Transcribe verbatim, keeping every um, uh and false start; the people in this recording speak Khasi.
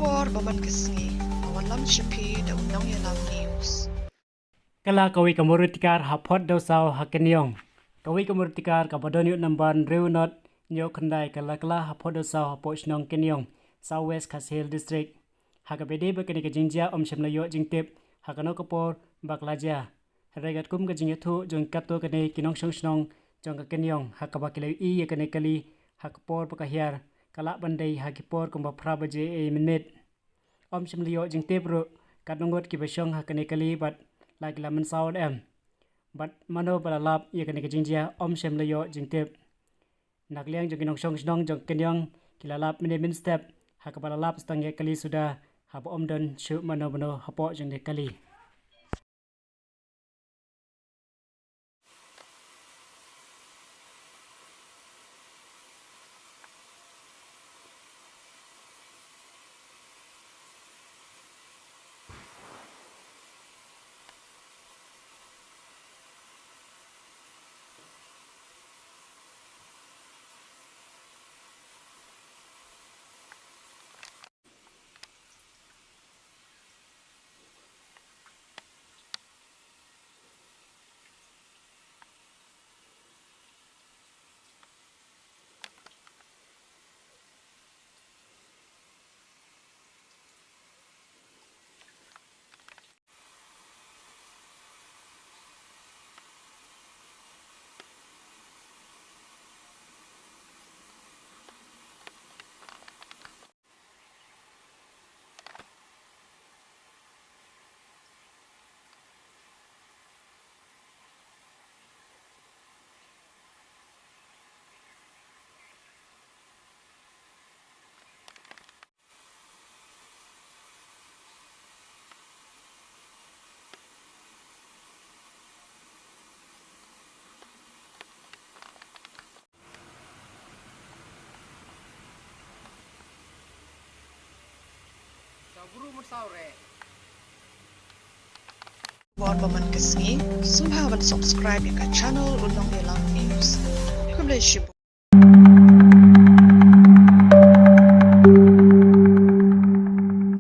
Por ba man ka sngi, ka wan lam sha phi da u Nongïalam News. Ka la kawei ka murtikar ha Port Dewsaw ha Kynïong. Kawei ka murtikar kaba don ïa u number hynriew nod hynñiew khyndai ka la kylla ha Port Dewsaw hapoh shnong Kynïong, South West Khasi Hills District. Ha kaba ïadei bad kane ka jingjia ym shym la ïoh jingtip ha kano ka por ba ka la jia. Hynrei katkum ka jingïathuh jong katto katne ki nongshong shnong jong ka Kynïong ha kaba ki la ïohi ïa kane ka kali ha ka por ba ka hiar, ka lah ban dei ha ki por kumba phra baje ei mynmiet. Ym shym la ïoh jingtip ruh katno ngut kiba shong ha kane ka kali bad la ki la mynsaw ne em. Bad mano ba la lap ïa kane ka jingjia ym shym la ïoh jingtip. Na ka liang jong ki nongshong shnong jong ka Kynïong ki la lap mynne mynstep ha kaba la lap tang ïa ka kali suda haba ym don shuh mano mano hapoh jong kane ka kali. Bor ba man ka sngi, sngewbha ban subscribe ïa ka channel U Nongïalam News. Khublei shibun.